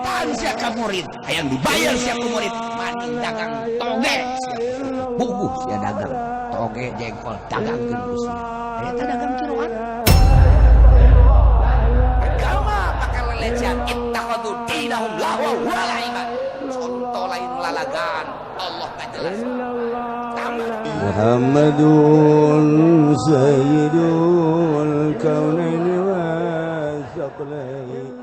Tan sia ka murid, hayang dibayar sia ku murid, maning dagang toge sia. Bubuh sia dagang toge jengkol dagangkeun ku sia. Eta dagang kiroan. Agama bakal lelecehan, ittakhadhu dinahum lahwa wa la'iban. Contoh lain lalagan Allah ngajelas. Tambah. محمد سيد الكونين والثقلين.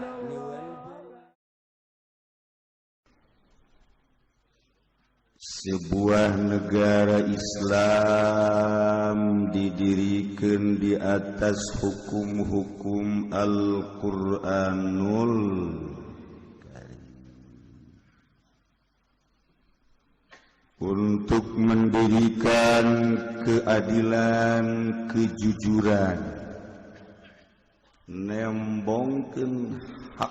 Sebuah negara Islam didirikan di atas hukum-hukum Al-Qur'anul Karim untuk mendirikan keadilan, kejujuran, nembongkeun hak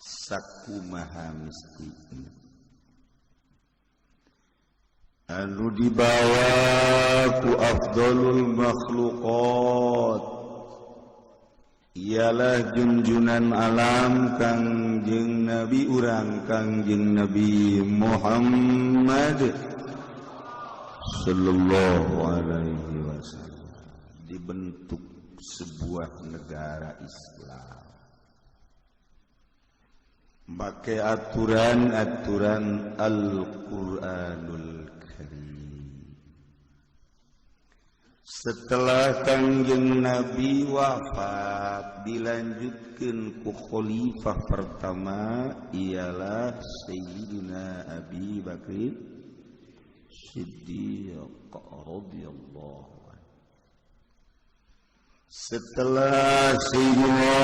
sakumaha mistina anu dibawa ku afdalul makhluqat, ialah junjunan alam Kangjeng Nabi urang, Kangjeng Nabi Muhammad sallallahu alaihi wasallam. Dibentuk sebuah negara Islam pakai aturan-aturan Al-Qur'anul Karim. Setelah Kangjeng Nabi wafat, dilanjutkan ku khalifah pertama, ialah Sayyidina Abi Bakar Siddiq radhiyallahu anhu. Setelah Sayyidina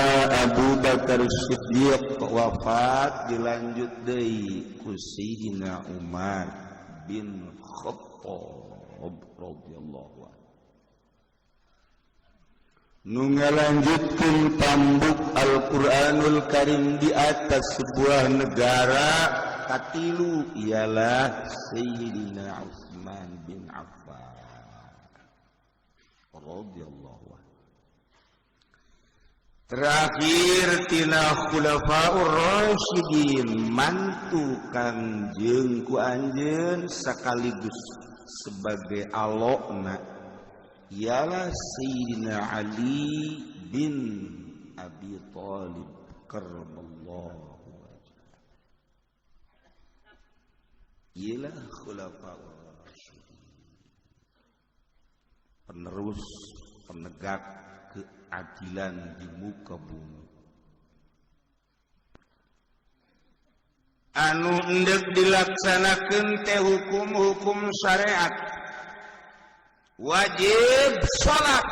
Abu Bakar Siddiq wafat, dilanjut deui ku Sayyidina Umar bin Khattab radhiyallahu anhu. Nu ngalanjutkeun tambuk Al-Qur'anul Karim di atas sebuah negara katilu ialah Sayyidina Utsman bin Affan radhiyallahu anhu. Terakhir tina khulafaur rasyidin, mantu Kangjeng ku anjeun sekaligus sebagai alokna, ialah Sayyidina Ali bin Abi Thalib karramallahu wajhah. Ialah khulafaur rasyidin, penerus penegak keadilan di muka bumi. Anu endek dilaksanakeun teh hukum-hukum syariat, wajib salat.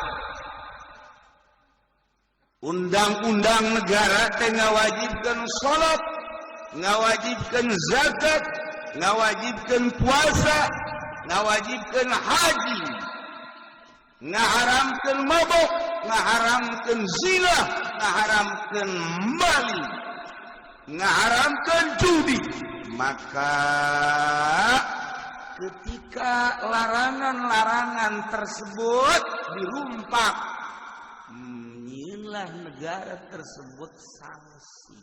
Undang-undang negara teh ngawajibkeun salat, ngawajibkeun zakat, ngawajibkeun puasa, ngawajibkeun haji, ngaharamkeun mabok, ngaharamkeun zina, ngaharamkeun maling, ngaharamkeun judi. Maka ketika larangan-larangan tersebut dirumpak, nyieunlah negara tersebut sanksi.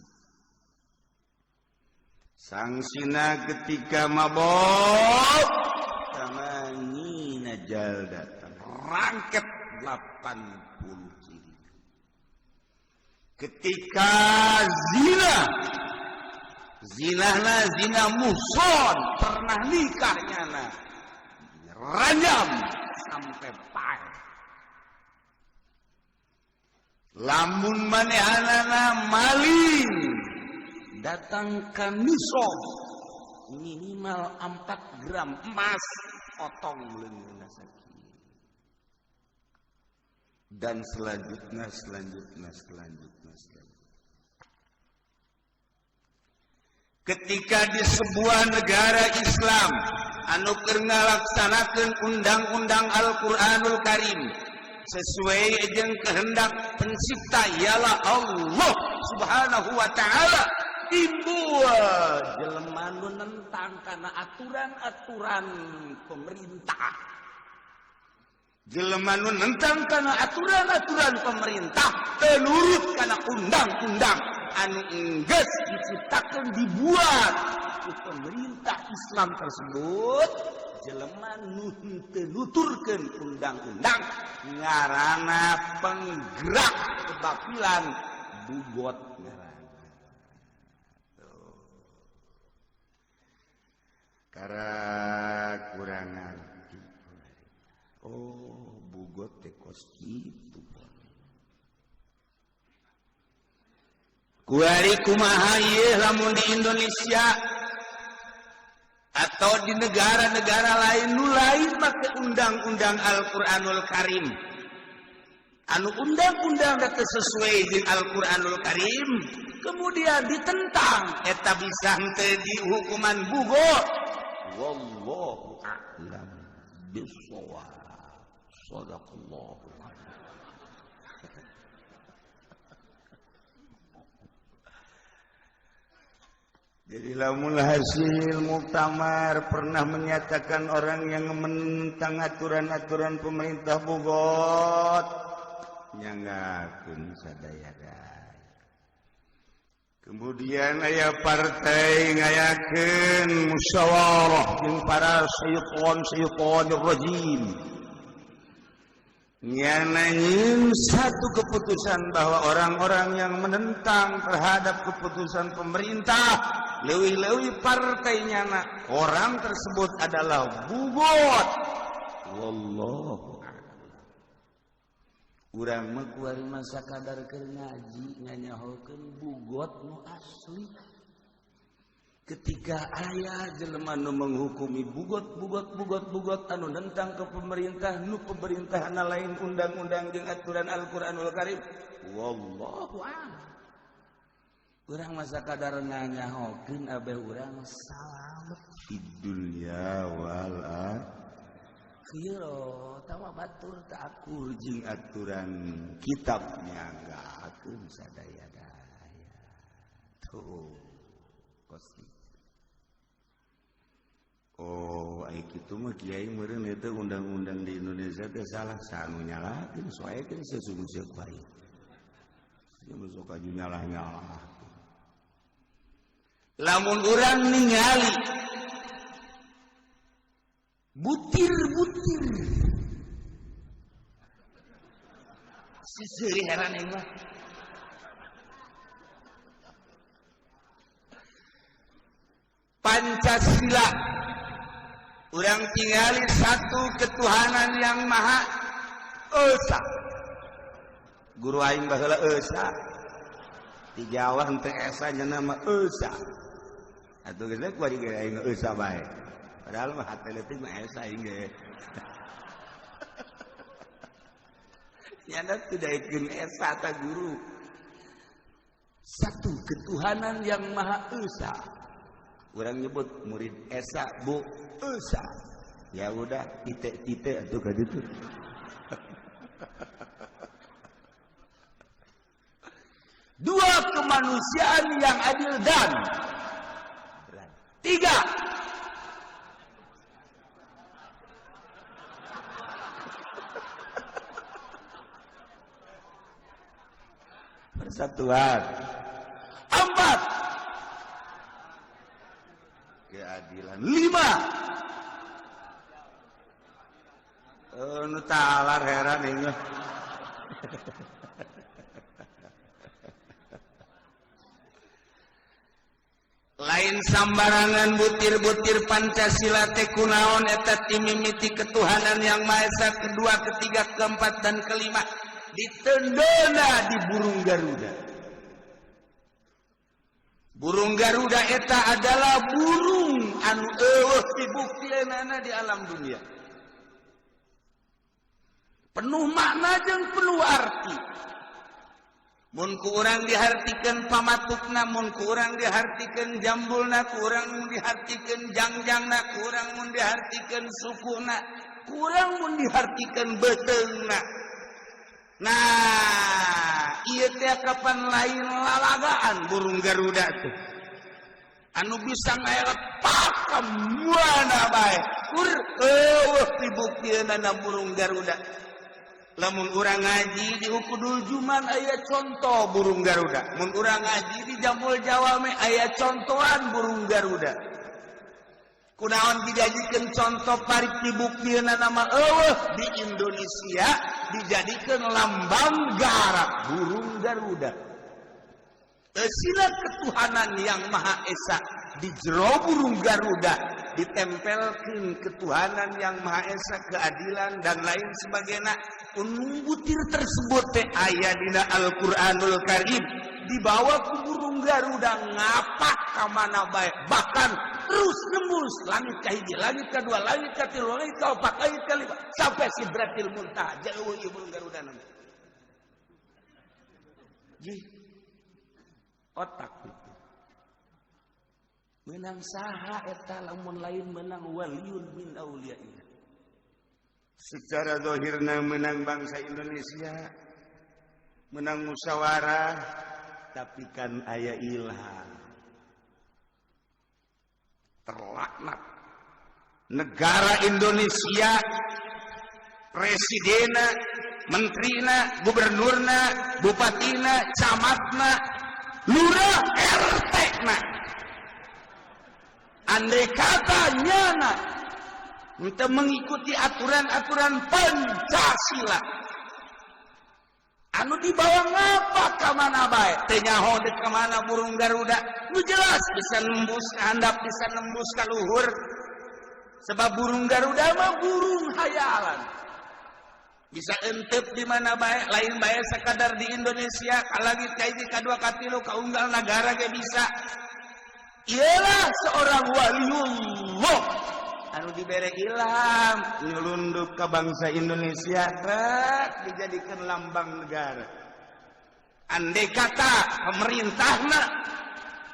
Sanksina ketika mabok tsamanina jaldatan, rangket 80 jilid. Ketika zina, zinahna zina muhson, pernah nikahnya na rajam sampai paeh. Lamun manehanana maling datang ke nisob minimal 4 gram emas, potong leungeunna sakieu. Dan selanjutnya, selanjutnya, selanjutnya, selanjutnya. Ketika di sebuah negara Islam anu keur ngalaksanakeun undang-undang Al-Qur'anul Karim sesuai jeung kehendak pencipta, ialah Allah Subhanahu wa taala, timbul jelema nu nentang kana aturan-aturan pemerintah. Jelema nu nentang kana aturan-aturan pemerintah, teu nurut kana undang-undang. anu enggeus diciptakeun dibuat ku pemerintah Islam tersebut, jelema nu henteu nuturkeun undang-undang ngaranna penggerak kebatilan, bugot ngaranna. Tuh. Kara kurang ngarti. Oh, bugot teh kos kitu. Kuari kumaha ieu lamun di Indonesia atau di negara-negara lain nu lain make undang-undang Al-Qur'anul Karim, anu undang-undang teu sesuai jeung Al-Qur'anul Karim, kemudian ditentang, eta bisa henteu dihukuman bugot? Wallahu a'lam bissawab. Sadaqallahu. Jadi lamun hasil muktamar pernah menyatakan orang yang menentang aturan-aturan pemerintah bugot, nyanggakeun sadaya-daya. Kemudian aya partai ngayakeun musyawarah jeung para syaiton-syaitonir rajim. Nyanyiin satu keputusan bahwa orang-orang yang menentang terhadap keputusan pemerintah, leuwih-leuwih partainya, na, orang tersebut adalah bugot. Wallahu a'lam. Urang mah kuari masa kadar keur ngaji nganyahokeun bugot nu asli. Ketika aya jelema nu menghukumi bugot bugot bugot bugot anu nentang ke pemerintah, nu pemerintahan lain undang-undang jeung aturan Al-Qur'anul Karim, wallahu a'lam. Urang masa kadar nganyahokeun abeh urang salamet di dunya wal akhirah, tawa batur tak akur jeung aturan kitabnya, nyanggakeun sadaya-daya. Tuh kos. Oh, ai kitu mah kiai meureun eta undang-undang di Indonesia teh salah, sanu nyalahkeun soekeun sesungguh sia ku aing. Sia mah sok aju nyalah-nyalah. Lamun urang ningali butir-butir siseureun heran aing mah. Pancasila urang tingali satu ketuhanan yang maha esa. Guru aing baheula esa. Di Jawa henteu esa nya mah esa. Atuh geus kuari ge aing esa bae. Padahal mah hate leutik mah esa aing ge. Nyana teu daekeun esa ta guru. Satu ketuhanan yang maha esa. Urang nyebut murid esa bu esa. Ya udah titik-titik atuh ka ditu. Dua, kemanusiaan yang adil dan tiga, persatuan. Empat, keadilan. Lima, nu talar heran ini. Lain sambarangan butir-butir Pancasila teh kunaon eta timimiti ketuhanan yang Maha Esa, kedua, ketiga, keempat dan kelima ditendona di burung Garuda. Burung Garuda eta adalah burung anu eueuh dibuktianana di alam dunia. Penuh makna jeung penuh arti. Mun ku urang dihartikeun pamatukna, mun ku urang dihartikeun jambulna, ku urang mun dihartikeun jangjangna, ku urang mun dihartikeun sukuna, ku urang mun dihartikeun beuteungna. Nah, ieu teh kapan lain lalagaan burung Garuda tuh. Anu bisa ngaelek ka mana bae. Kur eueuh dibuktianana burung Garuda. Lamun urang ngaji di Uqudul Juman aya contoh burung Garuda, mun urang ngaji di Jamul Jawame aya contohan burung Garuda. Kunaon dijadikan contoh parik dibuktian nama eueuh di Indonesia dijadikan lambang negara burung Garuda. Sila ketuhanan yang Maha Esa di jero burung Garuda ditempelkan ketuhanan yang Maha Esa, keadilan dan lain sebagainya. Butir tersebut teh aya dina Al-Qur'anul Karim, dibawa ku burung Garuda ngapak ka mana bae, bahkan terus nembus langit kahiji, langit kedua, langit katilu, langit kaopat, langit kalima, sampai Sidratil Muntaha. Jauh ieu burung Garuda nanti. Jih, otak itu menang saha eta lamun lain menang waliun min auliyaillah? Secara zahirna menang bangsa Indonesia, menang musyawarah, tapi kan aya ilham. Terlaknat negara Indonesia, presidena, menterina, gubernurna, bupatina, camatna, lurah, RT na. Andai kata nyana untuk mengikuti aturan-aturan Pancasila anu dibawa ngapa ka mana bae, teu nyaho deuk ka mana burung Garuda. Nu jelas bisa nembus ke handap, bisa nembus ka luhur, sebab burung Garuda mah burung hayalan, bisa entep di mana bae, lain bae sekadar di Indonesia, ka langit kahiji, kadua, katilu, ka unggal negara ge bisa. Ialah seorang waliullah anu dibere ilham nyelunduk ke bangsa Indonesia, rek dijadikan lambang negara. Andai kata pemerintahna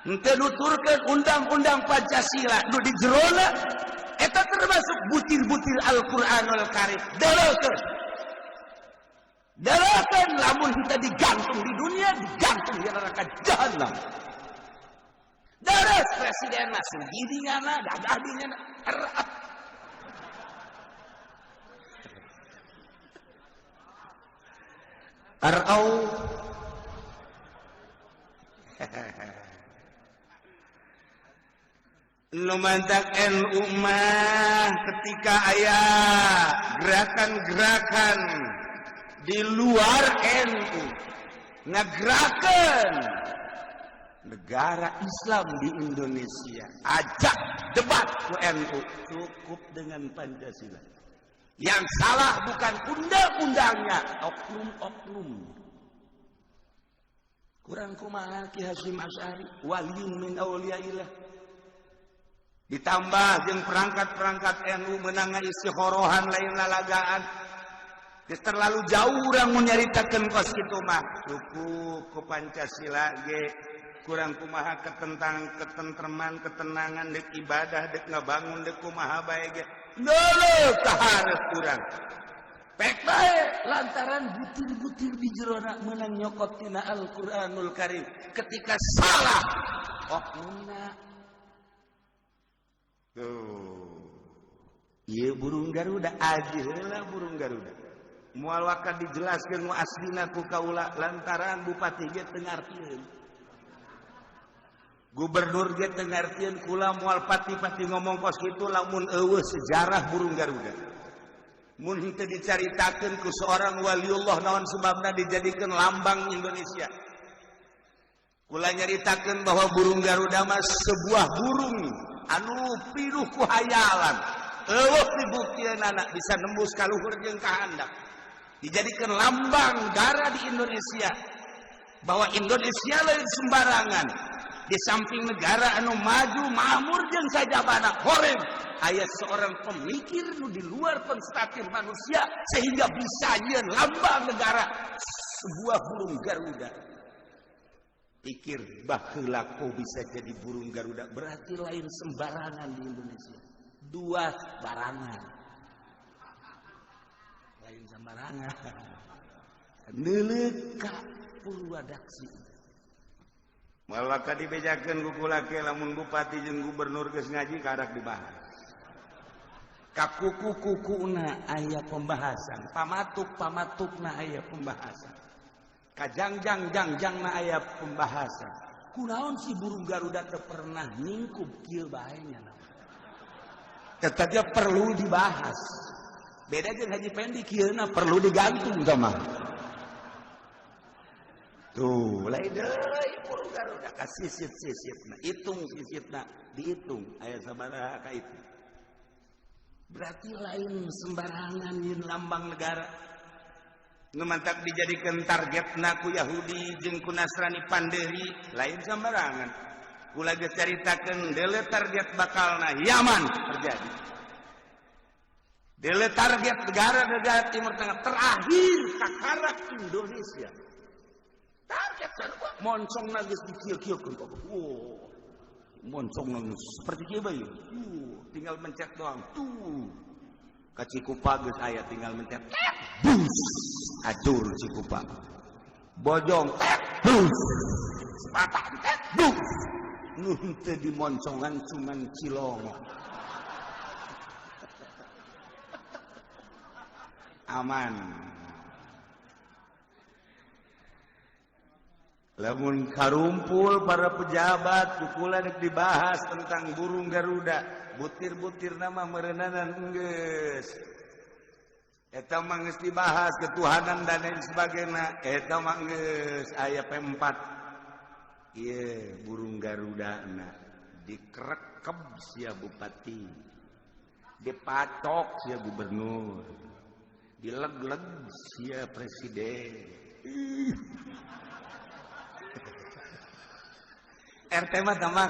henteu nuturkeun undang-undang Pancasila nu di jerona eta termasuk butir-butir Al-Qur'anul Karim, delekeun delekeun, lamun kita digantung di dunia, digantung di neraka jahanam. Daras presiden mah sugih ngana, gagah di ngana, erat. Arau. Nu mantak NU mah ketika aya gerakan-gerakan di luar NU ngagerakan negara Islam di Indonesia, ajak debat ku NU, cukup dengan Pancasila. Yang salah bukan undang-undangnya, oknum-oknum. Kurang kumaha Ki Hasyim Asy'ari, waliyun min auliyaillah, ditambah jeung perangkat-perangkat NU menang istikhorohan, lain lalagaan. Geus terlalu jauh urang mun nyaritakeun kos kitu mah. Cukup ku Pancasila ge. Kurang kumaha ketentang ketentreman, ketenangan, dek ibadah, dek ngabangun, dek kumaha bae ge deuleu ka hareup urang pek bae, lantaran butir-butir di jerona meunang nyokot tina Al-Qur'anul Karim. Ketika salah oknumna tuh, ieu burung Garuda aji heula. Burung Garuda moal waka dijelaskeun nu aslina ku kaula, lantaran bupati ge teu ngartieun, gubernur ge teu ngartieun. Kula moal pati-pati ngomong kos kitu lamun eueuh sejarah burung Garuda, mun henteu dicaritakeun ku seorang waliullah naon sebabna dijadikeun lambang Indonesia. Kula nyaritakeun bahwa burung Garuda mah sebuah burung anu pinuh ku hayalan, eueuh dibuktianana bisa nembus ka luhur jeung ka handap, dijadikan lambang negara di Indonesia, bahwa Indonesia lain sembarangan. Di samping negara anu maju, makmur jeung sajabana horeng, aya seorang pemikir nu di luar konstatir manusia sehingga bisa nyieun lambang negara sebuah burung Garuda. Pikir baheula kok bisa jadi burung Garuda, berarti lain sembarangan di Indonesia. Dua barangan, lain sembarangan. Neuleuk ka Purwadaksi. Malah dibejakeun ku kula ke, lamun bupati jeung gubernur geus ngaji karak dibahas. Kakuku-kukuna aya pembahasan, pamatuk-pamatukna aya pembahasan, kajangjang-jangjangna aya pembahasan. Kunaon si burung Garuda teu pernah ningkup kieu bae nya? Tetapnya perlu dibahas. Beda jeung Haji Pendi, kieuna perlu digantung sama. Tuh, lain deui burung Garuda ka sisit-sisitna, hitung sisitna, dihitung aya sabaraha ka itu. Berarti lain sembarangan yin lambang negara. Nu mantak dijadikan targetna ku Yahudi jeung ku Nasrani Panderi lain sembarangan. Kula geus caritakeun deuleu target bakalna Yaman terjadi. Deuleu target negara-negara Timur Tengah terakhir kakarak Indonesia. Target sarua moncongna geus dikieu-kieukeun. Wow. Moncong seperti kieu bae. Tinggal mencet doang. Tuh. Ka Cikupa geus aya tinggal mencet. Bus. Acur Cikupa. Bojong tek bus. Sepatah tek bus. Nu teu dimoncongan cuman Cilongo. Aman. Lamun karumpul para pejabat kukulan dibahas tentang burung Garuda, butir-butir nama merenanan enggeus. Eta mah geus dibahas ketuhanan dan lain sebagainya, eta mah geus aya P4. Ieu burung Garuda na dikerekeb sia bupati, dipatok sia gubernur, dileg-leg sia presiden. RT mah tambah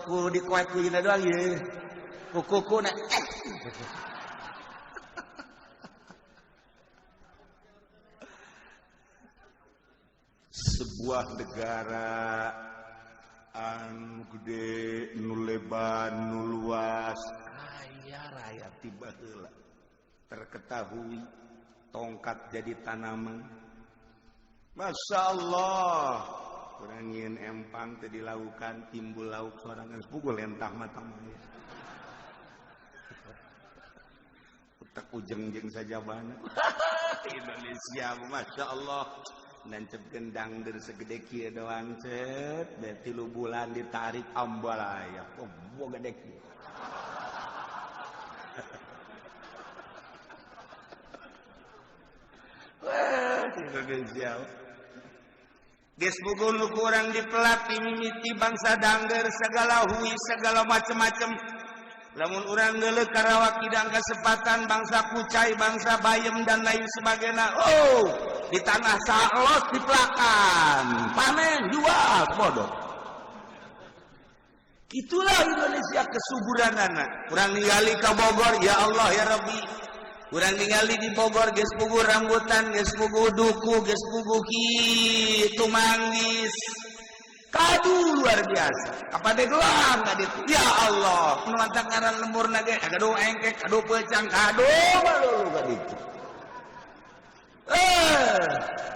ku dikuat ku dina doang ye. Ku kuku na. Sebuah negara anu gede, nu lebar, nu luas, kaya raya tiba heula. Terketahui tongkat jadi tanaman. Masya Allah. Kurangin empang teu dilaukan timbul lauk sorangan pukul entah mata maya. Utak ujeng jeung sajabana. Indonesia Masya Allah. Nancep gendang dari segede kieu doang cet, da 3 bulan ditarik ambalaya. Oh, gede kieu. Wah, Indonesia. Geus bugun nu kurang dipelatih mimiti bangsa dangger segala hui segala macem-macem. Lamun urang geuleuh Karawak kidang kesempatan bangsa kucai, bangsa bayem dan lain sebagainya. Oh, di tanah salos dipelakan, panen jual bodoh. Itulah Indonesia kesuburanana. Urang ningali ka Bogor, ya Allah ya Rabbi. Urang ningali di Bogor geus puguh rambutan, geus puguh duku, geus puguh kitu manggis. Kadu luar biasa. Apa degelang ka ditu? Ya Allah, nu mantak ngaran lemburna ge kadu engkek, kadu peucang, kadu balulu ka ditu.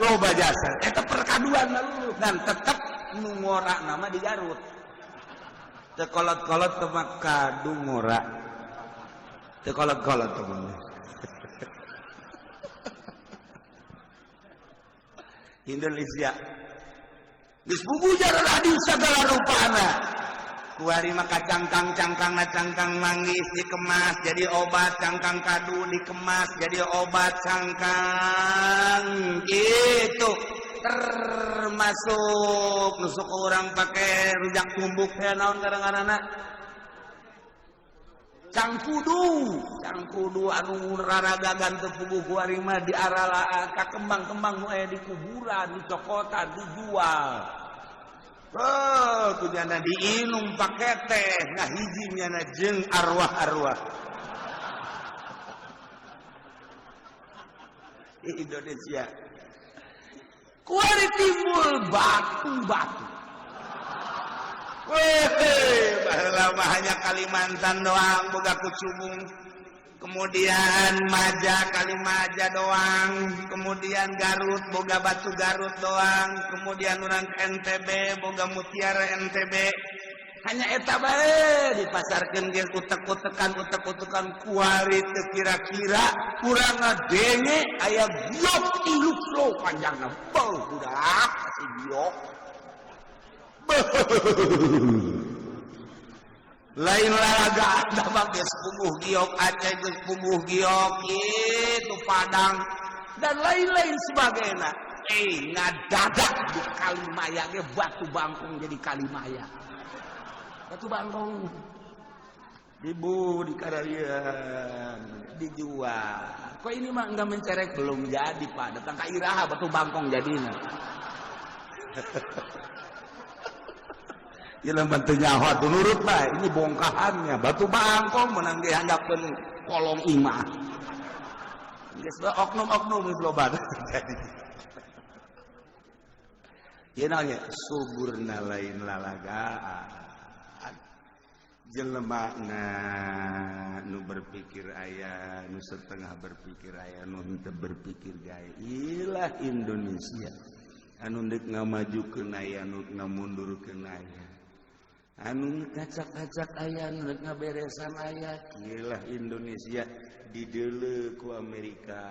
Loba jasa. Eta perkaduan lalu dan tetep nu ngora nama di Garut. Teu kolot-kolot teu mah kadu ngora. Teu kolot-kolot teu mah. Indonesia geus bubujar radi segala rupana. Kuari mah kacangkang cangkangna cangkang manggis dikemas jadi obat, cangkang kadu dikemas jadi obat, cangkang gitu termasuk nusuk orang pakai rujak tumbuk teh naon ngaranna cangkudu anu raragagan teu puguh kuari mah diaralaan ka kembang-kembang nu aya di kuburan dicokotan dijual. Oh, kunyana diinum pake teh ngahiji nyana jeung arwah-arwah. Di Indonesia kuari timbul batu-batu. Weh, baheula mah hanya Kalimantan doang boga kucubung. Kemudian Maja Kalimaja doang, kemudian Garut boga batu Garut doang, kemudian urang NTB boga mutiara NTB. Hanya eta bae dipasarkeun ge utek-utekan utek-utekan. Kuari teu kira-kira urang ngadenge aya giok 3 kilo panjangna. Beuh, budak si giok. Beuh. Lain lalaga da mah, geus puguh giok Aceh, geus puguh giok itu Padang dan lain-lain sebagainya. Ngadadak di Kalimaya ge batu bangkong jadi Kalimaya. Batu bangkong dibu di kararian dijual. Kok ini mah enggak mencerek? Belum jadi, Pak. Datang ka iraha batu bangkong jadinya? Ya bantu nyawa tuh nurut, Pak. Ini bongkahannya batu bangkong menang dihandapkeun kolong imah. Geus oknum-oknum geus loba jadi. Ieu naonnya suburna lain lalagaan. Jelema na nu berpikir aya, nu setengah berpikir aya, nu henteu berpikir gae. Ilah Indonesia, anu deuk ngamajukeun aya, nu ngamundurkeun aya, anu kacak-kacak aya, nu deuk ngaberesan aya. Ilah Indonesia dideuleu ku Amerika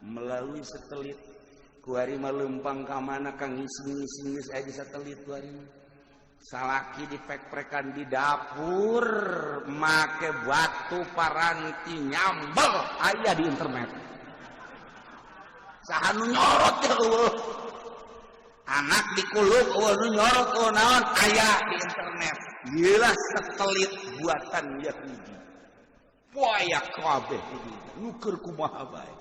melalui satelit. Kuari mah leumpang ka mana kang ngising-ngising geus aya di satelit. Kuari mah salaki dipek-prekan di dapur make batu paranti nyambel aya di internet. Saha nu nyorot ya? Eueuh. Anak dikuluk, eueuh nu nyorot, eueuh naon, aya di internet. Ieulah satelit buatan Yahudi. Poaya kabeh nu keur kumaha bae.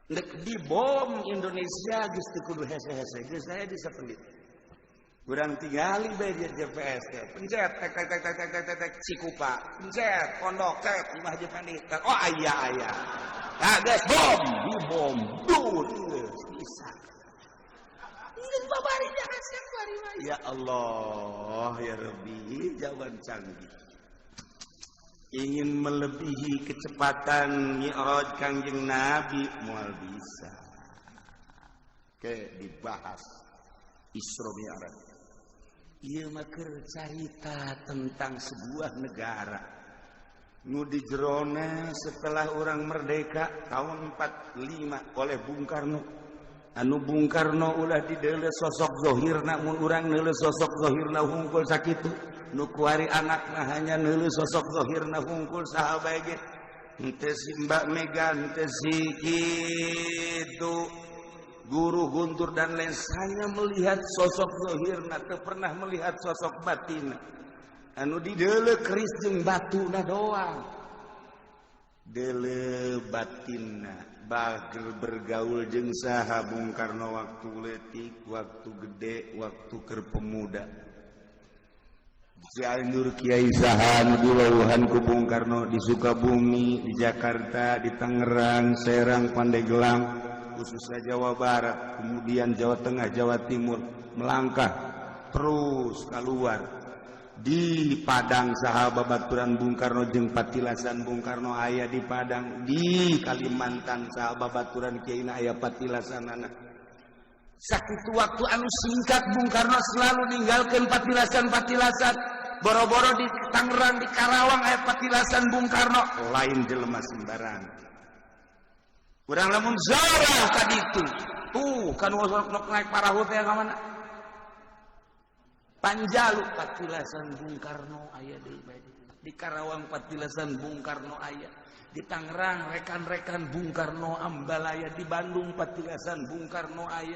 Rek dibom Indonesia geus teu kudu hese-hese, geus aya di satelit. Kurang tingali bae di GPS teh. Pencet tek tek tek tek tek tek tek Cikupa. Pencet Pondok tek Imah Haji Pendi. Oh, aya aya. Nah, geus bom, dibom. Dur geus bisa. Geus babari hasek bari mah. Ya Allah, ya Rabbi, zaman canggih. Ingin melebihi kecepatan Mi'raj Kangjeng Nabi moal bisa. Oke, dibahas Isra Mi'raj. Ieu mah keur carita tentang sebuah negara nu di jerona setelah orang merdeka tahun 45 oleh Bung Karno. Anu Bung Karno ulah dideuleu sosok zohirna. Mun urang neuleu sosok zohirna hungkul sakitu, nu kuari anakna hanya neuleu sosok zohirna hungkul. Saha bae ge, henteu si Mbak Mega, henteu si kitu Guru Guntur dan lain, hanya melihat sosok zohirna, teu pernah melihat sosok batin. Anu dideuleu keris jeung batuna doang, deuleu batinna. Bager bergaul jeung saha Bung Karno waktu letik, waktu gede, waktu keur pemuda? Cianjur Kiai saha nu dilawuhan ku Bung Karno di Sukabumi, di Jakarta, di Tangerang, Serang, Pandeglang, khususnya Jawa Barat, kemudian Jawa Tengah, Jawa Timur, melangkah terus keluar di Padang. Saha babaturan Bung Karno jeung patilasan Bung Karno aya di Padang? Di Kalimantan saha babaturan Kiai aya patilasanana? Sakitu waktu anu singkat Bung Karno selalu ninggalkan patilasan-patilasan. Boro-boro di Tangerang, di Karawang aya patilasan Bung Karno. Lain jelema sembarang. Kurang lamun zarah tadi itu tuh kan naik parahu teh ka mana? Panjalu patilasan Bung Karno aya di Karawang, patilasan Bung Karno aya di Tangerang, rekan-rekan Bung Karno Ambalaya di Bandung, patilasan Bung Karno aya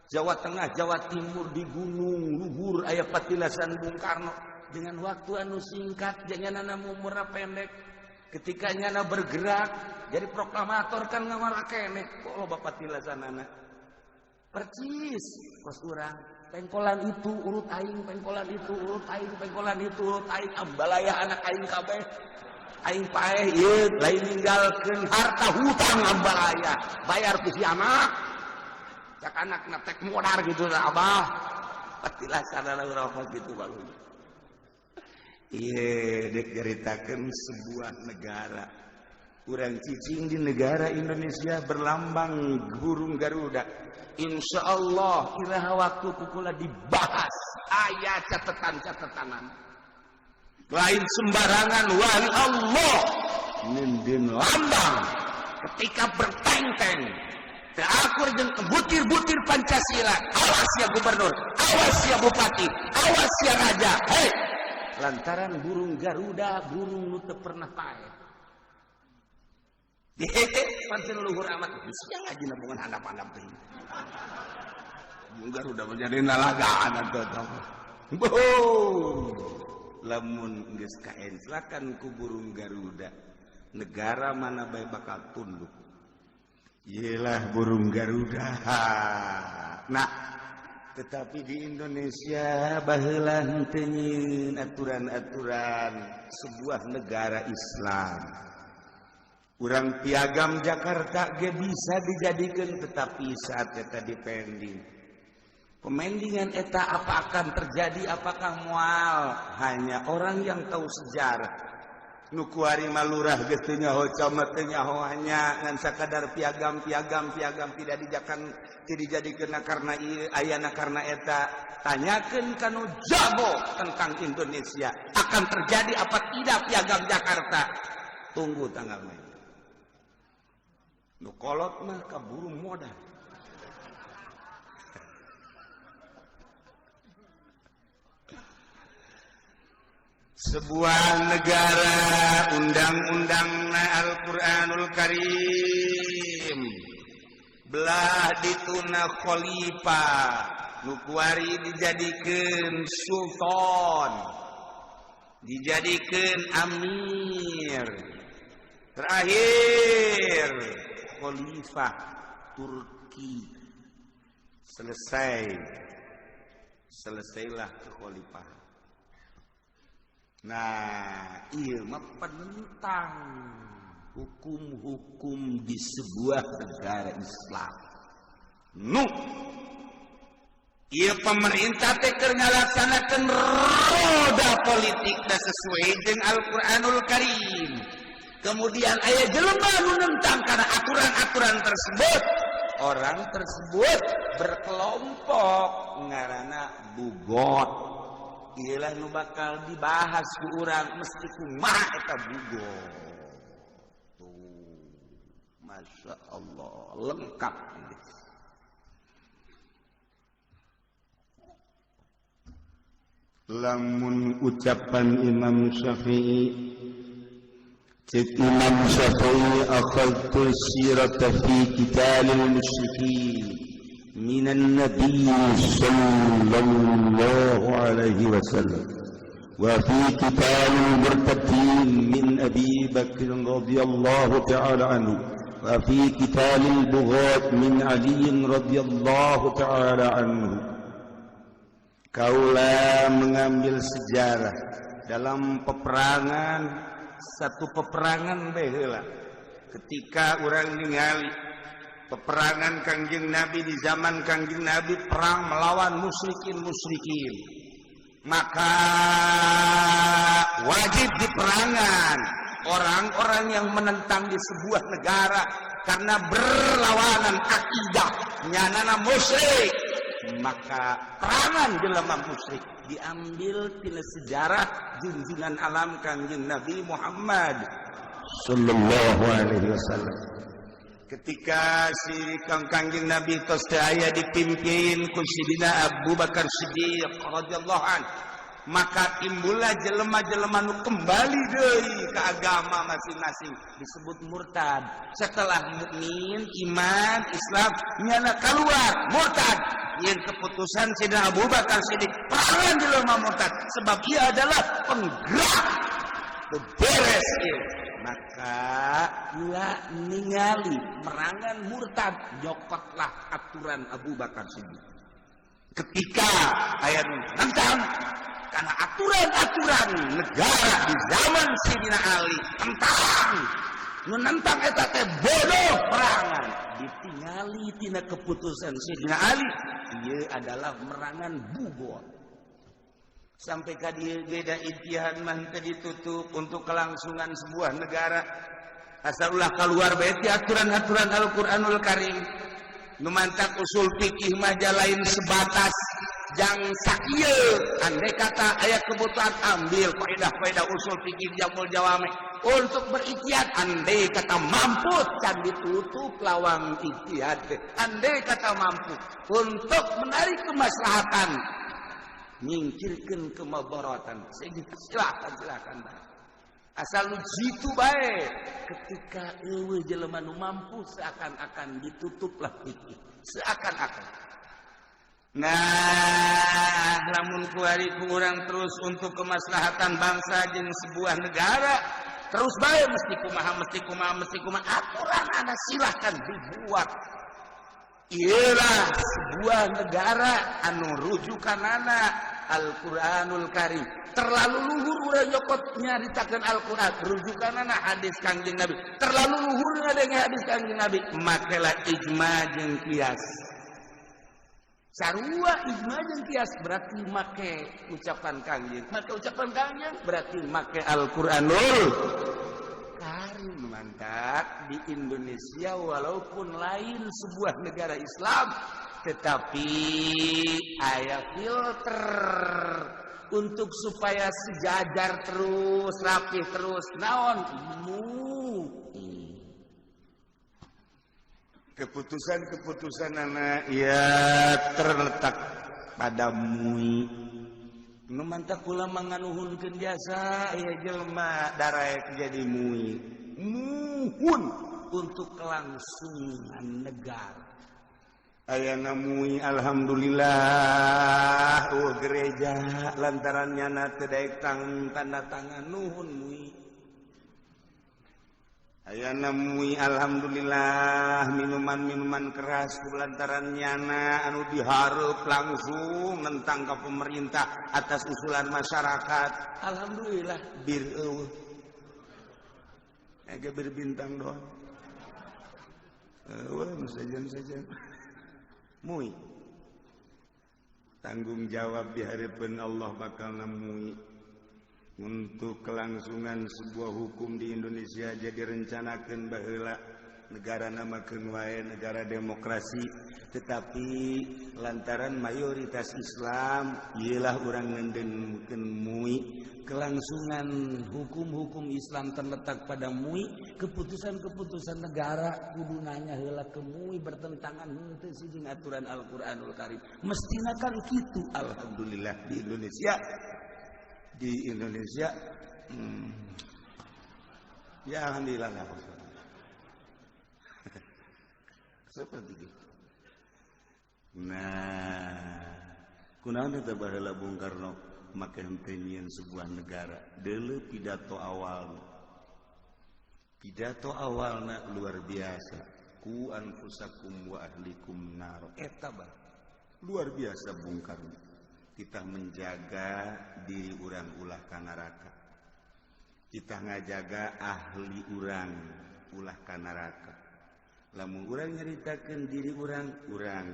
Jawa Tengah, Jawa Timur, di Gunung Luhur aya patilasan Bung Karno. Dengan waktu anu singkat, jangan anak umurna pendek, ketika nyana bergerak jadi proklamator kan ngamar keneh kok loba patilasan anak percis kos urang. Pengkolan itu urut aing, pengkolan itu urut aing, pengkolan itu urut aing, Ambalaya anak aing kabeh. Aing paeh ieu lain ninggalkeun harta, hutang Ambalaya bayar ku si anak. Cak anak na tek modar gitu lah, abah patilasan urang gitu bagus. Iya, dek ceritakan sebuah negara. Urang cicing di negara Indonesia berlambang burung Garuda. Insya Allah iraha waktu kukula dibahas. Aya catatan-catatanan. Lain sembarangan wali Allah nindin lambang ketika berteng-teng teu akur jeung butir-butir Pancasila. Awas ya gubernur, awas ya bupati, awas ya raja. Hei, lantaran burung Garuda burung nu teu pernah paeh. Pancen luhur amat sia ngaji nabungan handap-handap teh. Burung Garuda menjadi nalagaan atuh. Boh. Lamun geus kaenslakan ku burung Garuda, negara mana bae bakal tunduk. Yelah burung Garuda. Nah, tetapi di Indonesia baheula henteu nyieun aturan-aturan sebuah negara Islam. Urang piagam Jakarta ge bisa dijadikan, tetapi saat eta dipending. Pemendingan eta apa akan terjadi, apakah mual, hanya orang yang tahu sejarah. Nu kuari mah lurah geus teu nyaho, camat teu nyaho, hanya ngan sakadar piagam piagam piagam, tidak dijakan, tidak dijadikeun karena ieu ayana karena eta. Tanyakeun ka nu jago tentang Indonesia, akan terjadi apa tidak piagam Jakarta? Tunggu tanggal main. Nu kolot mah kaburu modal. Sebuah negara undang-undang Al-Quranul Karim, belah dituna khalifah, nu kuari dijadikeun sultan, dijadikeun amir, terakhir khalifah Turki. Selesai, selesailah kekhalifahan. Nah, ieu mah penentang hukum-hukum di sebuah negara Islam. Nu ieu pemerintah teh keur ngalaksanakeun roda politik da sesuai jeung Al-Qur'anul Karim. Kemudian aya jelema nu nentang karena aturan-aturan tersebut. Orang tersebut berkelompok ngaranna bugot. Iyalah nu bakal dibahas ku urang, mesti kumaha eta bugot. Tuh, Masya Allah, lengkap. Lamun ucapan Imam Syafi'i, cek Imam Syafi'i, akhadtu sirata fi qitalil musyrikin minan nabiy sallallahu alaihi wasallam wa fi qitalil murtadin min Abi Bakr radhiyallahu ta'ala anhu wa fi qitalil bughat min Ali radhiyallahu ta'ala anhu. Kaulah mengambil sejarah dalam peperangan, satu peperangan baheula ketika urang ningali peperangan Kangjeng Nabi di zaman Kangjeng Nabi, perang melawan musyrikin-musyrikin, maka wajib diperangan orang-orang yang menentang di sebuah negara karena berlawanan akidah nyanana musyrik, maka perangan jelema musyrik diambil tina sejarah junjungan alam Kangjeng Nabi Muhammad sallallahu alaihi wasallam. Ketika si Kang Kangjeng Nabi tos teu aya, dipimpin ku Sidina Abu Bakar Siddiq radhiyallahu an, maka timbullah jelema-jelema nu kembali deui ke agama masing-masing, disebut murtad. Setelah mukmin, iman, Islam, nyana keluar murtad. Yang keputusan Sidina Abu Bakar Siddiq, perangan jelema murtad sebab ia adalah penggerak beres ieu. Maka kula ningali merangan murtad, nyokotlah aturan Abu Bakar Siddiq ketika aya nu nentang karena aturan-aturan negara di zaman Sidina Ali, tentang nu nentang eta teh bodoh, perangan. Ditingali tina keputusan Sidina Ali, ieu adalah merangan bugot. Sampai ka dieu beda ijtihad mah teu ditutup untuk kelangsungan sebuah negara, asal ulah keluar bae ti aturan-aturan Al-Qur'anul Karim. Nu mantak usul fikih mah lain sebatas Jang sakieu, andai kata aya kebutuhan, ambil kaidah-kaidah usul fikih, jamul jawami untuk berikhtiar. Andai kata mampu, can ditutup lawang ikhtiar. Andai kata mampu untuk menarik kemaslahatan, nyingkirkan kemabaratan, silakan, silakan, asal lu jitu baik. Ketika euweuh jelema nu mampu, seakan-akan ditutuplah fikih, seakan-akan. Nah, lamun kuari kurang terus untuk kemaslahatan bangsa jeung sebuah negara terus bae, mesti kumaha, mesti kumaha, mesti kumaha aturan anak, silahkan dibuat. Ialah sebuah negara anu rujukanana Al-Qur'anul Karim. Terlalu luhur urang nyokot nyaritakeun Al-Qur'an, rujukanana hadis Kangjeng Nabi. Terlalu luhur ngadenge hadis Kangjeng Nabi, makelah ijma jeung kias. Sarua ijma jeung kias berarti make ucapan Kangjeng, make ucapan Kangjeng berarti make Al-Qur'anul Karim. Mantap, di Indonesia walaupun lain sebuah negara Islam, tetapi aya filter untuk supaya sejajar terus, rapih terus. Naon MUI? Keputusan-keputusan anak ya terletak pada MUI. Nu mantak kula manganuhunkeun jasa ya jelema daraek jadi MUI, muhun untuk kelangsungan negara. Aya MUI, alhamdulillah. Oh, gereja lantaran nyana teu daek tang tanda tangan. Nuhun MUI. Aya MUI, alhamdulillah. Minuman-minuman keras lantaran nyana anu diharap langsung nentang ke pemerintah atas usulan masyarakat. Alhamdulillah, bir eueuh, ege bir Bintang doang. Eueuh saja-saja. MUI tanggung jawab di hadapan Allah, bakal nemui untuk kelangsungan sebuah hukum di Indonesia. Jadi rencanakan baheula negara namakeun wae negara demokrasi, tetapi lantaran mayoritas Islam, ialah urang ngendenkeun MUI. Kelangsungan hukum-hukum Islam terletak pada MUI. Keputusan-keputusan negara kudu nanya heula ke MUI, bertentangan henteu sih jeung aturan Al-Qur'anul Karim, mestina kan kitu. Alhamdulillah, di Indonesia, di Indonesia ya alhamdulillah lah seperti itu. Nah, kunaon eta baheula Bung Karno make henteu nyieun sebuah negara? Deuleu pidato awal, pidato awalna luar biasa, "Qu anfusakum wa ahlikum nar." Eta bah luar biasa Bung Karno. Kita menjaga diri urang ulah ka neraka, kita ngajaga ahli urang ulah ka neraka. Lamun urang nyaritakeun diri urang, urang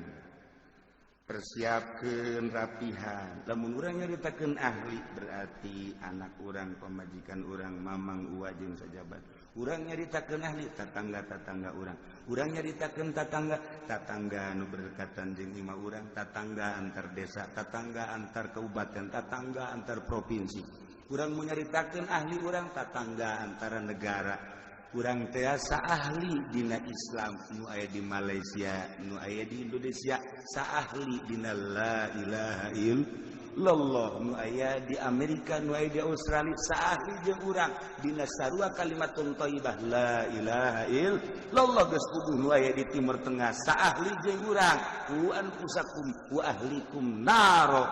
persiapkan rapihan. Lamun urang nyaritakeun ahli, berarti anak urang, pamajikan urang, mamang, uwa jeung sajabat. Urang nyaritakeun ahli, tatangga-tatangga urang. Urang nyaritakeun tatangga, tatangga anu berdekatan jeung imah urang, tatangga antar desa, tatangga antar kabupaten, tatangga antar provinsi. Urang mau nyaritakeun ahli urang, tatangga antara negara. Kurang tiasa ahli dina Islam nu aya di Malaysia, nu aya di Indonesia, saahli dina la ilaha illallah nu aya di Amerika, nu aya di Australia, saahli jeung urang dina sarua kalimatun thayyibah la ilaha illallah. Geus kudu nu aya di Timur Tengah saahli jeung urang, qu anfusakum wa ahlikum naro.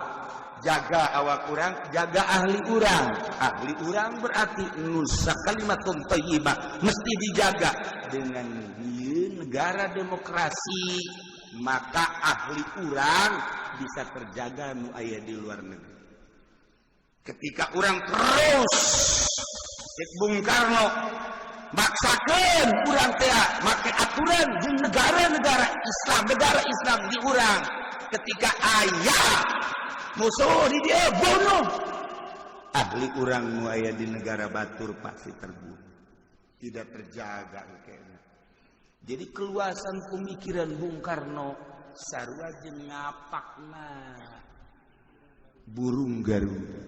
Jaga awak urang, jaga ahli urang. Ahli urang berarti nusa kalimatun thayyibah mesti dijaga. Dengan ieu negara demokrasi, maka ahli urang bisa terjaga nu aya di luar negeri. Ketika urang terus cek Bung Karno maksakeun urang teh make aturan di negara-negara Islam, negara Islam di urang, ketika aya musuh di dia bunuh, ahli urang nu aya di negara batur pasti terbunuh, tidak terjaga kayaknya. Jadi keluasan pemikiran Bung Karno sarua jeung ngapakna. Burung Garuda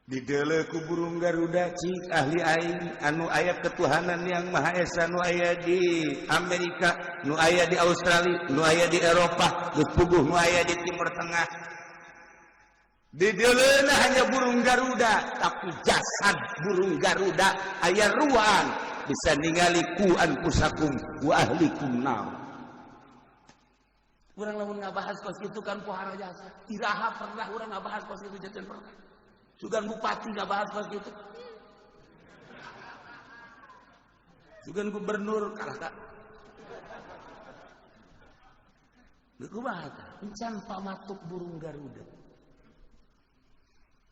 dideuleu ku burung Garuda, cik ahli aing anu aya ketuhanan yang Maha Esa, nu aya di Amerika, nu aya di Australia, nu aya di Eropa, geus puguh nu aya di Timur Tengah. Dideuleuna hanya burung Garuda, tapi jasad burung Garuda aya ruang bisa ningali qu anfusakum wa ahlikum nar. Urang lamun ngabahas kos itu kan pohara jasa. Iraha pernah urang ngabahas kos itu? Jajan pernah. Sugan bupati ngabahas kos itu. Sugan gubernur kalah tak. Kumaha tah? Encan pamatuk burung Garuda.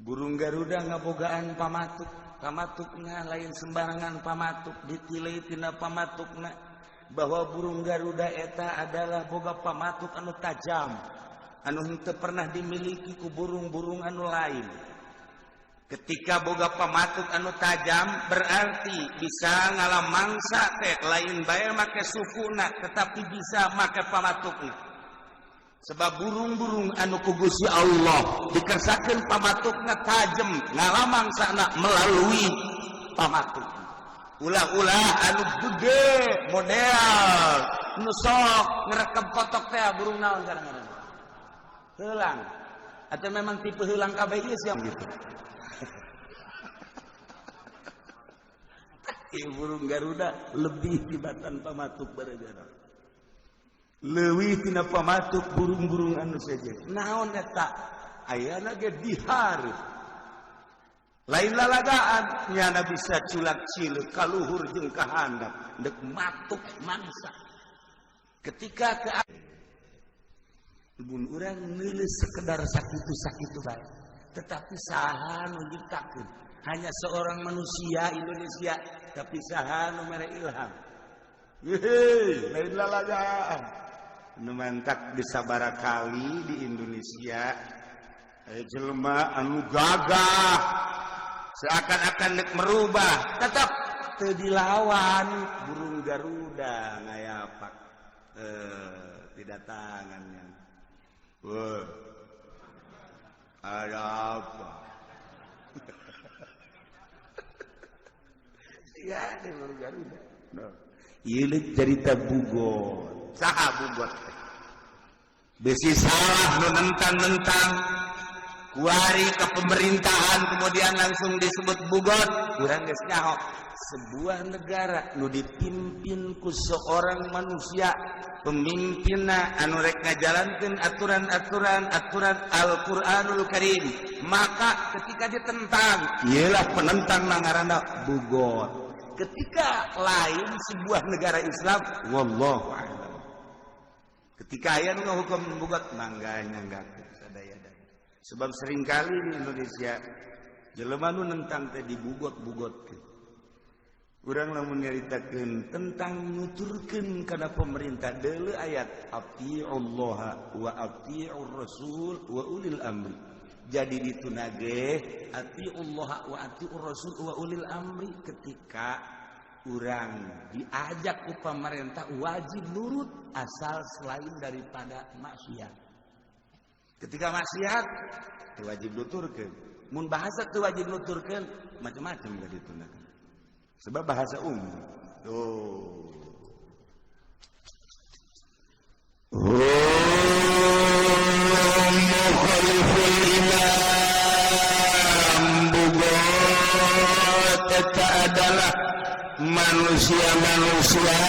Burung Garuda ngabogaan pamatuk, pamatukna lain sembarangan pamatuk, ditilai tina pamatukna bahwa burung Garuda eta adalah boga pamatuk anu tajam anu henteu pernah dimiliki ku burung-burung anu lain. Ketika boga pamatuk anu tajam, berarti bisa ngalamangsa teh lain bae make sukuna, tetapi bisa make pamatukna. Sebab burung-burung anu ku Gusti Allah dikersakeun pamatukna tajem, ngalamangsana melalui pamatuk. Ulah-ulah anu gede model nu sok ngerekam kotok teh, burung naon kadang-kadang heulang atau memang tipe heulang kabeh ieu siap gitu. Ieu burung Garuda lebih tibatan pamatuk barajana, leuwih tina pamatuk burung-burung anu sejen. Naon eta ayana ge dihar lain lalagaan, nyana bisa culak cileuk kaluhur jeung ka handap deuk matuk mangsa. Ketika ke mun urang neuleus sekedar sakitu-sakitu bae, tetapi saha nu nyiptakeun? Hanya seorang manusia Indonesia, tapi saha nu mere ilham? Hehe, lain lalagaan. Nu mantak bisa barakali di Indonesia aya jelema anu gagah seakan-akan dek merubah, tetap teu dilawan. Burung Garuda ngayapak tidak tangannya. Wah, ada apa ya ada burung Garuda. No. Ieu cerita bugot. Saha bugot? Besi salah nu nentang-nentang kuari ke pemerintahan kemudian langsung disebut bugot. Urang geus nyaho sebuah negara nu dipimpin ku seorang manusia, pemimpinna anu rek ngajalankeun aturan-aturan aturan Al-Qur'anul Karim, maka ketika ditentang ieulah penentang ngaranna bugot. Ketika lain sebuah negara Islam, wallahu a'lam, ketika aya nu ngahukum bugot, mangga nyanggakeun sadaya-daya. Sebab seringkali di Indonesia jelema nu nentang teh dibugot-bugotkeun. Urang lamun nyaritakeun tentang nuturkeun kana pemerintah, deuleu ayat atiullaha wa atiur rasul wa ulil amri. Jadi ditunage atiullaha wa atiur rasul wa ulil amri. Ketika urang diajak ku pemerintah wajib nurut asal selain daripada maksiat. Ketika maksiat teu wajib nuturkeun. Mun bahasa teu wajib nuturkeun macam-macam ka ditunakeun. Sebab bahasa umum. Tuh. Mukhaliful imam, bugot eta adalah manusia-manusia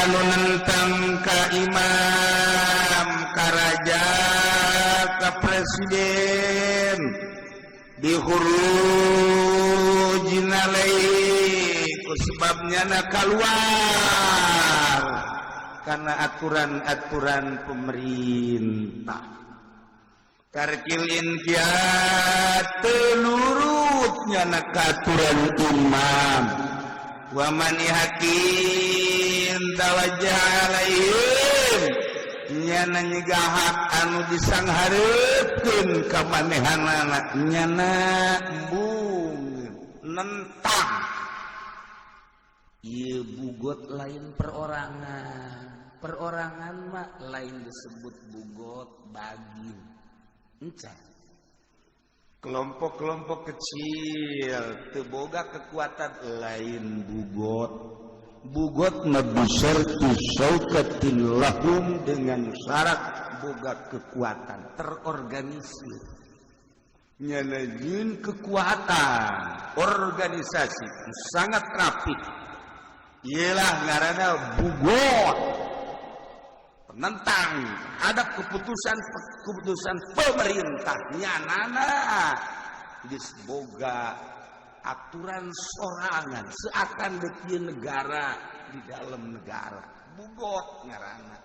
anu nentang ka imam, ka raja, ka presiden, dihurujin alaihi sebabnya na keluar karena aturan-aturan pemerintah. Tarkil inqiyad, telurutnya na aturan imam, wa man hakin tawajjah alaihim, nyana nyegah hak anu disanghareupeun ka manehanana, nyana embung nentang. Ieu bugot lain perorangan. Perorangan mah lain disebut bugot, bagin. Encan kelompok-kelompok kecil teu boga kekuatan, lain bughot. Bughot mah bisyarti syaukatin lahum, dengan syarat boga kekuatan terorganisir, nyalajin kekuatan organisasi sangat rapi. Ialah ngaranna bughot, penentang ada keputusan keputusan pemerintah. Nyanana geus boga aturan sorangan, seakan dek negara di dalam negara, bughot ngaranna.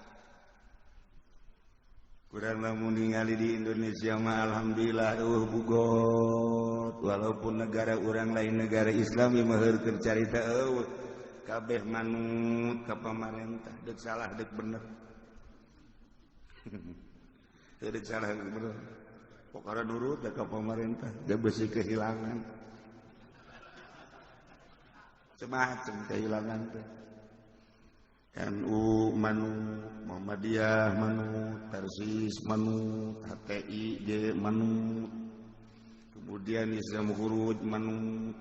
Kurang lamun ningali di Indonesia mah, alhamdulillah bughot, walaupun negara orang lain, negara Islam yang mah carita euweuh, kabeh manut ka pamarentah, dek salah dek bener, dek salah dek bener, pokoknya nurut ka pemerintah. Dia besi kehilangan macam-macam, kehilangan teh NU manut, Muhammadiyah manut, Persis manut, HTI G manut, kemudian Islam Khuruj manut.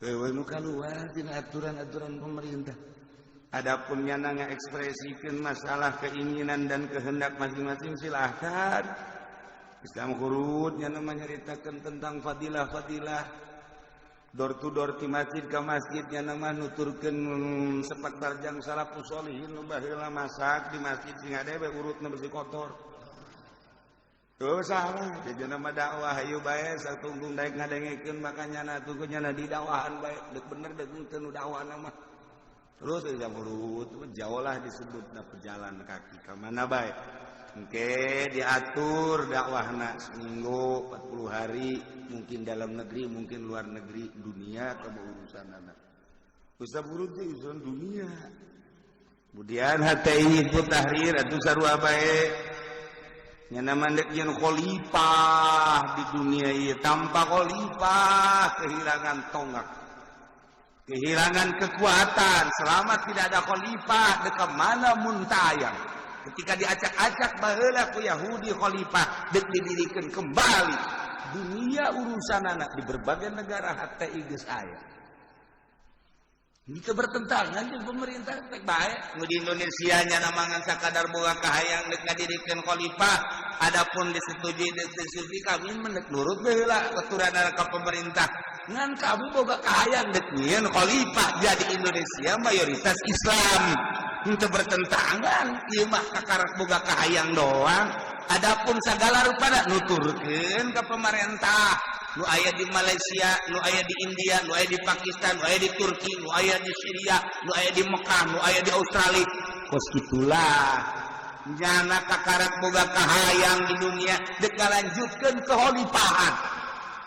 Nu keluar tina aturan-aturan pemerintah. Adapun nyana ngekspresikan masalah keinginan dan kehendak masing-masing, silahkan. Islam Khuruj nyana menyeritakan tentang fadilah-fadilah, door to door di masjid ke masjid, nyana mah nuturkeun sepak terjang salafus sholihin nu baheula masak di masjid sing ade we urutna besi kotor. Tuh salah, jadi nama dakwah hayu bae satungtung daek ngadengekeun, makanya na tunggu nyana di dakwahan bae, dek bener dek henteu nu dakwah mah. Terus jam urut jauh lah disebutna pejalan kaki ka mana bae. Oke, diatur dakwahna seminggu 40 hari, mungkin dalam negeri, mungkin luar negeri, dunia atau urusan anak. Ustaz urut teh urusan dunia. Kemudian HTI Hizbut Tahrir atuh sarua bae. Nyana mandek jeung khalifah di dunia ieu, tanpa khalifah kehilangan tonggak, kehilangan kekuatan. Selama tidak ada khalifah, dek mana muntayang? Ketika diacak-acak baheula ku Yahudi, khalifah dek didirikan kembali, dunia urusan anak di berbagai negara HTI geus aya. Itu bertentangan jeung pemerintah rek bae. Nu di Indonesia nya namangan sakadar boga kahayang dek ngadirikeun khalifah. Adapun disetujui disetujui, kami menek nurut baheula aturan ka pemerintah, ngan kami boga kahayang dek nyieun khalifah. Jadi Indonesia mayoritas Islam, untuk bertentangan ieu mah kakarak boga kahayang doang. Adapun segala rupana nuturkeun ke pemerintah, nu aya di Malaysia, nu aya di India, nu aya di Pakistan, nu aya di Turki, nu aya di Syria, nu aya di Mekah, nu aya di Australia, kos gitulah. Nyana kakarak boga kahayang di dunia dek ngalanjutkeun kekhalifahan.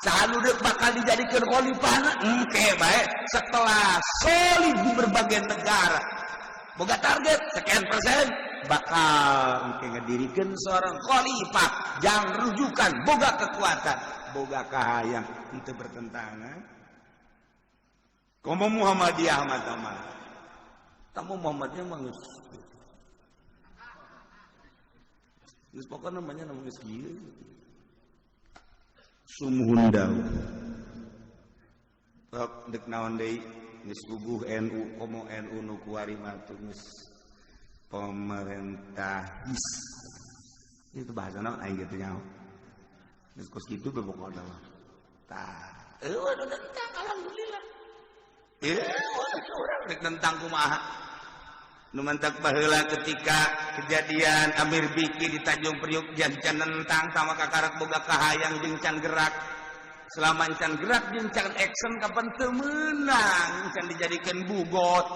Saha nu dek bakal dijadikan khalifahna engke bae setelah solid di berbagai negara, boga target sekian persen, bakal engke ngedirikeun seorang khalifah jangan rujukan, boga kekuatan, boga kahayang, itu bertentangan. Komo Muhammadiyah mah mah tamu Muhammadiyah mah geus geus pokokna namanya namanya geus kieu sumhundau. Tok dek naon deui, geus puguh NU, komo NU nu kuari mah tuh geus pemerintah is itu bahasa naon aing gitu nyaho, geus kos kitu be pokokna mah. Tah eueuh nu nentang, alhamdulillah eueuh urang rek nentang kumaha? Nu mantak baheula ketika kejadian Amir Biki di Tanjung Priuk can can nentang, sama kakarak boga kahayang jeung can gerak. Selama can gerak jeung can action, kapan teu meunang, can dijadikan bughot.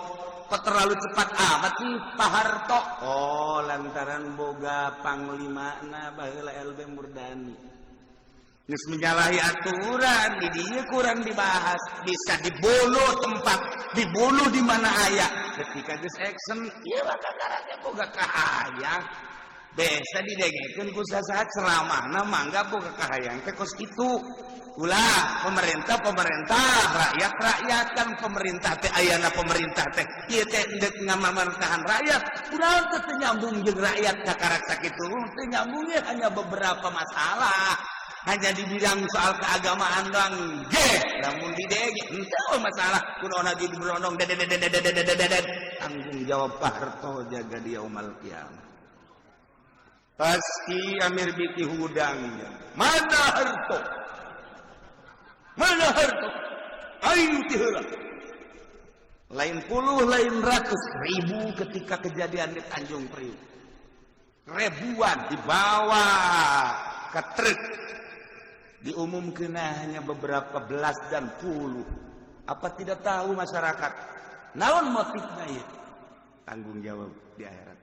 Kok terlalu cepat amat sih Pak Harto? Oh, lantaran boga panglimana baheula LB Murdani geus menyalahi aturan di dieu, kurang dibahas, bisa dibunuh, tempat dibunuh di mana aya. Ketika geus action ieu mah kakaraknya boga kahayang. Biasa didengekeun ku sasaha ceramahna mangga boga kahayang teh kos kitu. Ulah pemerintah pemerintah, rakyat rakyat, kan pemerintah teh ayana pemerintah teh ieu teh endek ngamamarentahan rakyat. Urang teh teu nyambung jeung rakyat kakarak sakitu. Teu nyambungnya hanya beberapa masalah. Hanya di bidang soal keagamaan doang ge. Lamun didenge henteu masalah kunaon lagi diberondong dededededededededet. Tanggung jawab Pak Harto jaga dia umal kiamat. Pasti Amir Biki hudang. Mana Harto? Mana Harto? Ayo tiheula. Lain puluh, lain ratus ribu ketika kejadian di Tanjung Priuk. Ribuan dibawa ke truk. Diumumkan hanya beberapa belas dan puluh. Apa tidak tahu masyarakat? Naon motifnya ya? Tanggung jawab di akhirat.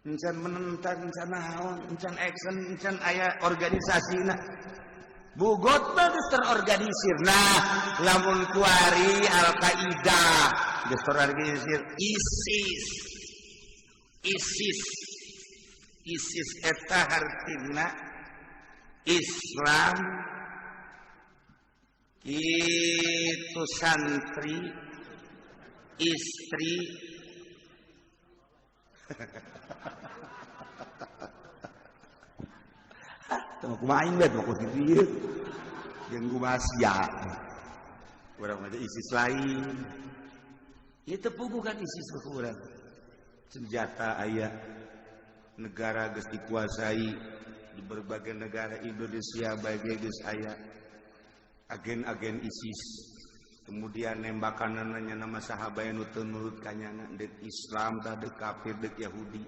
Encan menentang, encan naon, encan action, encan aya organisasi nah. Bugot mah geus terorganisir. Nah, lamun kuari Al-Qaeda geus terorganisir, ISIS. ISIS. ISIS eta hartina Islam itu santri istri. Kumaha aing mah ku kieu jeung kumaha sia urang mah ISIS lain ieu teu puguh kan ISIS mah urang senjata aya negara geus dikuasai di berbagai negara Indonesia bagai geus aya agen-agen ISIS kemudian nembakan nanya nama sahabat nu teu nurut kanyana deuk Islam tah deuk kafir deuk Yahudi.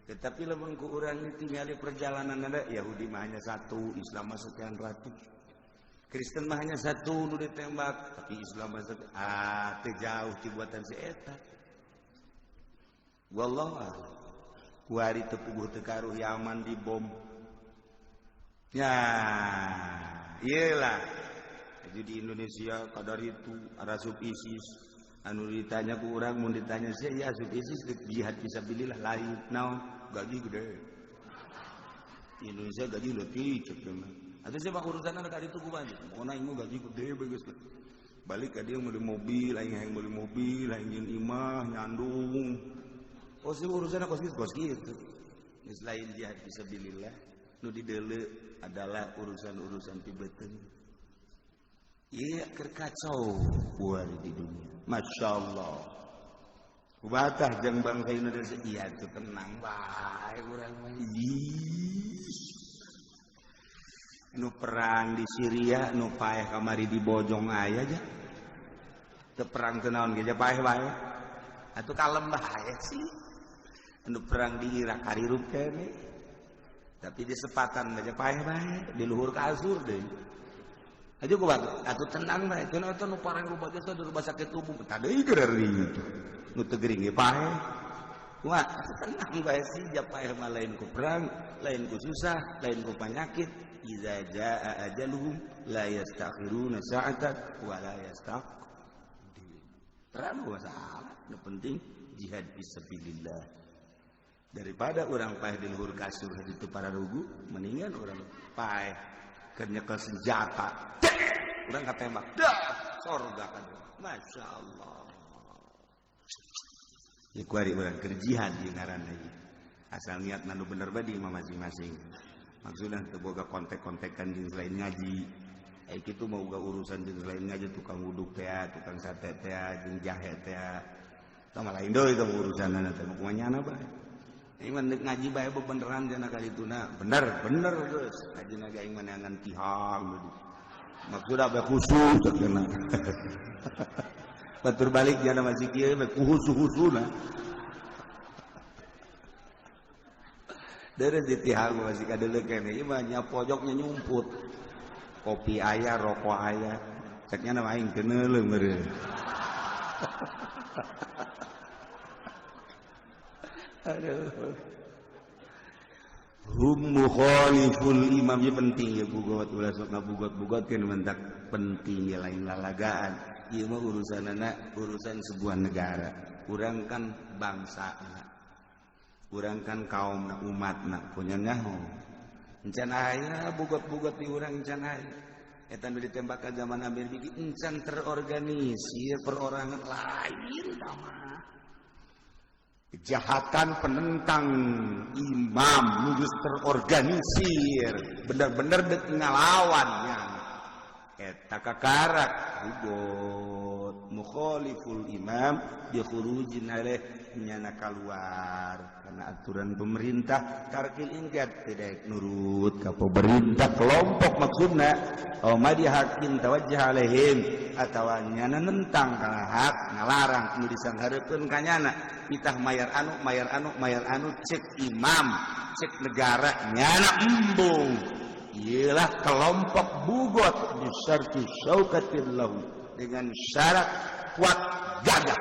Tetapi lamun ku urang ditinggali perjalanan ada Yahudi mah hanya satu, Islam mah sekian ratus. Kristen mah hanya satu nu ditembak, tapi Islam mah satu. Ah, teu jauh ti buatan si eta. Wallahu a'lam. Kuari teu puguh teu karuh Yaman dibom. Ya, iyalah. Jadi di Indonesia kadar itu asup ISIS. Anu ditanya ku urang mun ditanya sih ya asup ISIS jihad fisabilillah lain naon gaji gede. Di Indonesia gaji leutik cek mah. Atuh siapa urusanna ka ditu kumaha? Pokona aing mah gaji gede bagus. Balik ka dieu meuli mobil, aing hayang meuli mobil, aing jeung imah nyandung. Oh sih urusanna kos kitu kos kitu. Geus lain jihad fisabilillah, nu dideuleu adalah urusan-urusan tibeuteung. Iya keur kacau buat di dunia. Masya Allah. Kubatah jeung bangsa Indonesia iya tuh tenang bae urang mah. Nu perang di Syria nu paeh kamari di Bojong aya aja. Teu perang teu naon ge paeh bae. Atuh kalem bae sih. Nu perang di Irak karirup kene. Tapi di sepatan aja paeh bae di luhur kasur deui. Aja gua atuh tenang bae cenah eta nu parang loba jasa di rumah sakit umum tah deui geuring itu. Nu teu gering ge paeh. Kumaha tenang bae sih ja paeh mah lain ku perang, lain ku susah, lain ku penyakit. Iza jaa ajaluhum la yastakhiruna sa'atan wa la yastaqdimun. Perang masalah, nu penting jihad fisabilillah. Daripada orang paeh di luhur kasur itu para rugu, mendingan orang paeh keur nyekel senjata. Urang katembak. Dah, sorga kan. Masya Allah. Ya kuari urang keur jihad ieu ngaranna ieu. Asal niat nu bener bae di imah masing-masing. Maksudna teu boga kontek-kontekan jeung selain ngaji. Ai kitu mah boga urusan jeung selain ngaji tukang wuduk teh, tukang sate teh, jeung jahe teh. Tah mah lain deui teh urusanna teh kumaha nyana bae. Aing mah deuk ngaji bae bebeneran cenah ka dituna. Bener, bener geus. Ngajina ge aing mah neangan tihang gitu. Maksudna bae khusyuk cek cenah. Batur balik jana masih kieu bae khusyuk-khusyukna. Deres di tihang masih kadeuleu keneh ieu mah nya pojoknya nyumput. Kopi aya, rokok aya. Cek nya mah aing teu neuleuh meureun. Aduh. Hum mukhaliful imam ya penting ya bugot ulah sok ngabugot-bugot kan mentak penting ya lain lalagaan. Ieu mah urusanana urusan sebuah negara. Urang kan bangsa. Urang kan kaum na umatna punya nyaho. Encan aya bugot-bugot di urang encan aya. Eta nu ditembakan zaman Amir Bigi encan terorganisir perorangan lain mah. Kejahatan penentang imam nu geus terorganisir, bener-bener dek ngalawannya. Eta kakarak bugot mukhaliful imam bi khurujin alaih nyana keluar karena aturan pemerintah tarkil ingkat tidak nurut ka pemerintah kelompok maksudna au madi hakin tawajjah alaihim atawa nyana nentang kana hak ngalarang nu disanghareupeun ka nyana itah mayar anu mayar anu mayar anu cek imam cek negara nyana embung. Ialah kelompok bugot bisarti syaukatil lahu dengan syarat kuat gagah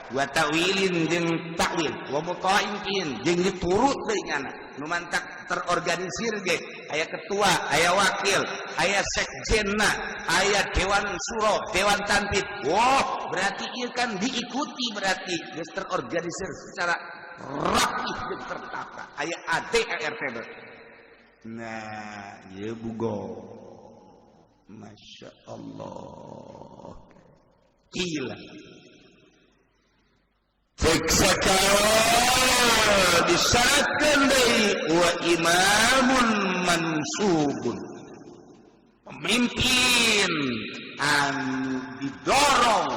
wa ta'wilin jeung takwil wa muta'in jeung diturut deui nyana nu mantak terorganisir ge aya ketua aya wakil aya sekjenna aya dewan suro dewan tanfid. Wah, berarti ieu kan diikuti, berarti geus terorganisir secara rapih jeung tertata aya ADART. Nah, ieu bugo. Masya Allah. Gila. Cek sakala disyaratkan deui wa imamun mansubun. Pemimpin anu didorong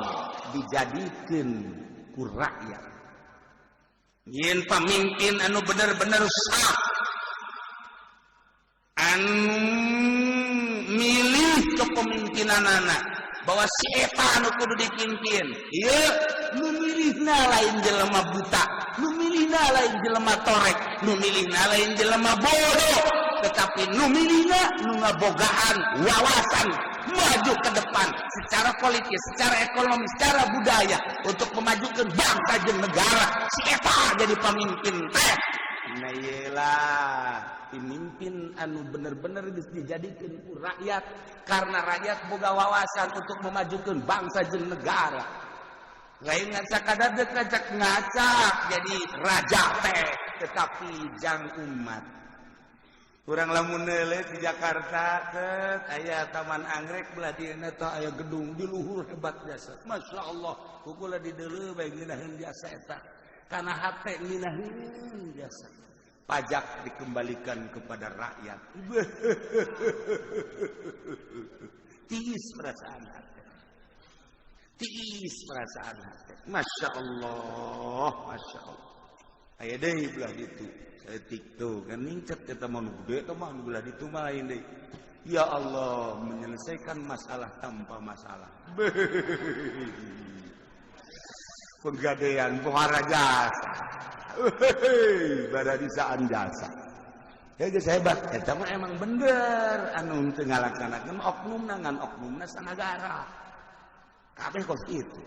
dijadikeun ku rakyat. Yen pamimpin anu bener-bener sah anu milih kepemimpinan anak bahwa si eta anu kudu dipimpin. Ieu nu milihna lain jelema buta, nu milihna lain jelema torek, nu milihna lain jelema bodoh, tetapi nu milihna nu ngabogaan wawasan maju ke depan secara politis, secara ekonomi, secara budaya untuk memajukan bangsa dan negara. Si eta jadi pemimpin teh. Nah, iyalah pemimpin anu bener-bener geus dijadikeun ku rakyat karena rakyat boga wawasan untuk memajukan bangsa jeung negara. Lain ngacak kadar ngacak ngacak jadi raja teh, tetapi jang umat. Kurang lamun neuleuh di Jakarta tet aya Taman Anggrek belah dieuna teh aya gedung di luhur hebat biasa. Masya Allah, kukula di deuleu bae ngeunaheun biasa eta. Kana hate ngeunaheun biasa. Pajak dikembalikan kepada rakyat. Tiis perasaan hati. Tiis perasaan hati. Masya Allah, Masya Allah. Aya deui belah ditu. Saeutik tuh kan ningcat eta mah nu gede teh mah nu belah ditu mah lain deui. Ya Allah, menyelesaikan masalah tanpa masalah. Penggadean pohara jasa. Baradisaan jasa. Ya geus hebat eta mah emang bener anu teu ngalaksanakeun oknumna ngan oknumna sanagara. Kabeh kos kitu.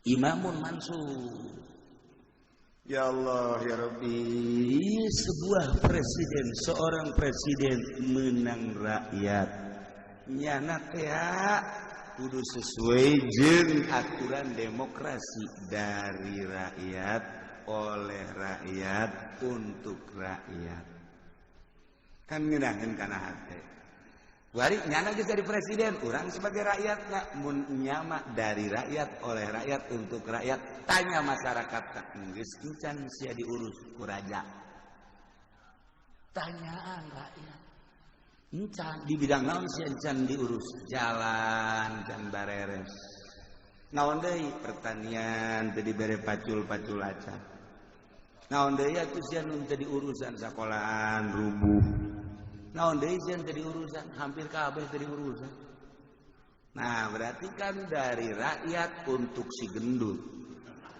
Imamun mansur. Ya Allah ya Rabbi, sebuah presiden, seorang presiden menang rakyat. Nyana teh kudu sesuai jeung aturan demokrasi dari rakyat, oleh rakyat, untuk rakyat. Kan ngeunaheun kana hate. Wari nyana geus jadi presiden, urang sebagai rakyat na mun nyama dari rakyat, oleh rakyat, untuk rakyat, tanya masyarakat tak geus encan sia diurus ku raja. Tanyaan rakyat. Encan di bidang naon sia encan diurus? Jalan can bareres. Naon deui pertanian teu dibere pacul-pacul acan. Naon deui atuh sia nu teu diurusan sakolahan rubuh. Naon deui sia teu diurusan, hampir kabeh teu diurusan. Nah, berarti kan dari rakyat untuk si gendut.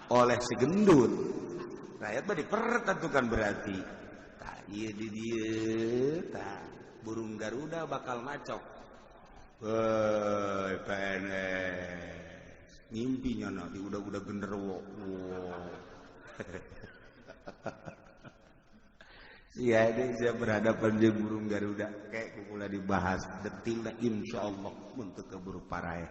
Oleh si gendut. Rakyat mah dipertentukan berarti. Tah ieu di dieu tah burung Garuda bakal macok. Woi, PNS. Ngimpi nyana di udah-udah genderuwo. Wow. Sia ini saya berhadapan jeung burung Garuda kayak kukula dibahas detil insya Allah untuk keburu paraeh.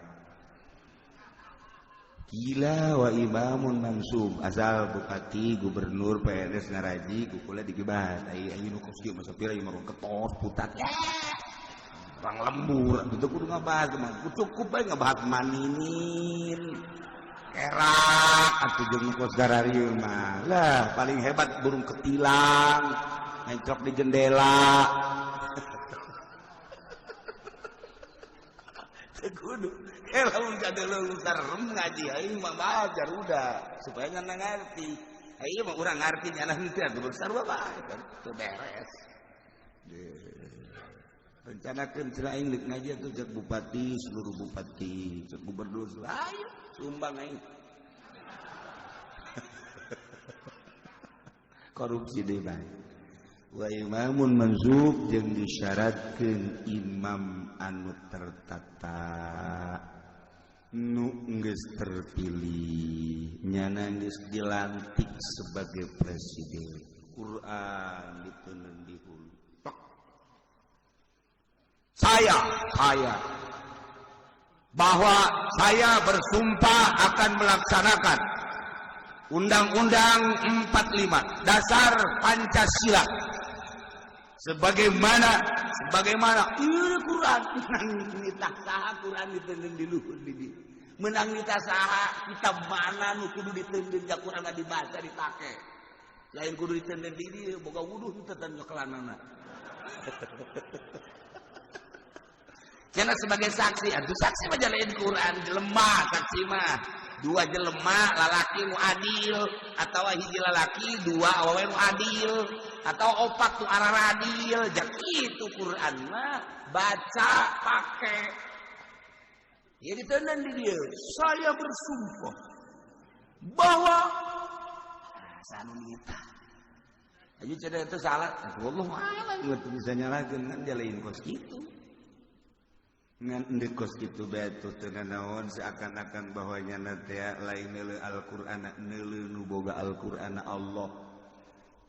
Gila wa imamun mansub asal bupati gubernur PNS ngaraji kukula digibat ai ai nu kos kieu masa pira ieu mah ketos putat orang lembur atuh kudu ngabahas mah cukup bae ngabahas maninin kerak atuh jeung kos gararieu mah lah paling hebat burung ketilang ngencok di jendela. Kudu lamun kadeuleu sarem ngaji aing mah bajar udah supaya ngana ngarti. Aing mah urang ngarti nyana henteu atuh sarua bae kan teu beres. Rencanakeun cenah aing deuk ngaji atuh cek bupati seluruh bupati, cek gubernur ayo sumbang aing. Korupsi deui bae. Wa imamun mansub jeung disyaratkeun imam anu tertata nu geus terpilih nyana geus dilantik sebagai presiden. Quran diteundeun di hulu. Saya bahwa saya bersumpah akan melaksanakan Undang-Undang 45 Dasar Pancasila sebagaimana ieu Quran menang nitah saha Quran diteundeun di luhur di dieu menang nitah saha kitab mana nu kudu diteundeun da Quran dibaca dipake lain kudu diteundeun di dieu boga wuduh teu teu nyekelanana. Cenah sebagai saksi atuh saksi mah lain Quran jelema saksi mah dua jelema lalaki nu adil atau hiji lalaki dua awewe nu adil atau opat nu araradil jak kitu Quran mah baca pake ya diteundeun di dieu saya bersumpah bahwa sanu nita aja cenah itu salah wallahu a'lam teu bisa nyalahkeun kan dia lain kos kitu ngan endek kos kitu bae tuh teu nanaon seakan-akan bahwa nyana teh lain neuleu Al-Qur'an neuleu nu boga Al-Qur'an Allah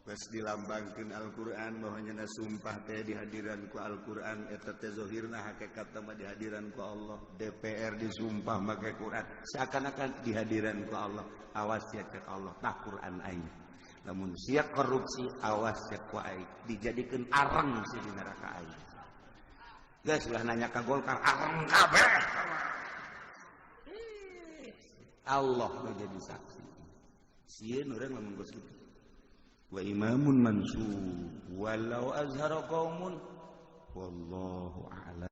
geus dilambangkeun Al-Qur'an bahwa nyana sumpah teh dihadiran ku Al-Qur'an eta teh zahirna hakikatna mah dihadiran ku Allah. DPR disumpah make Qur'an seakan-akan dihadiran ku Allah. Awas sia cek Allah tah Qur'an aing lamun sia korupsi awas sia ku aing dijadikeun areng sia di neraka aing. Guys, ulah nanya ke Golkar, areng kabeh. Allah nu jadi saksi. Sieun urang lamun geus kitu. Wa imamun mansub walau azhara qaumun wallahu a'lam.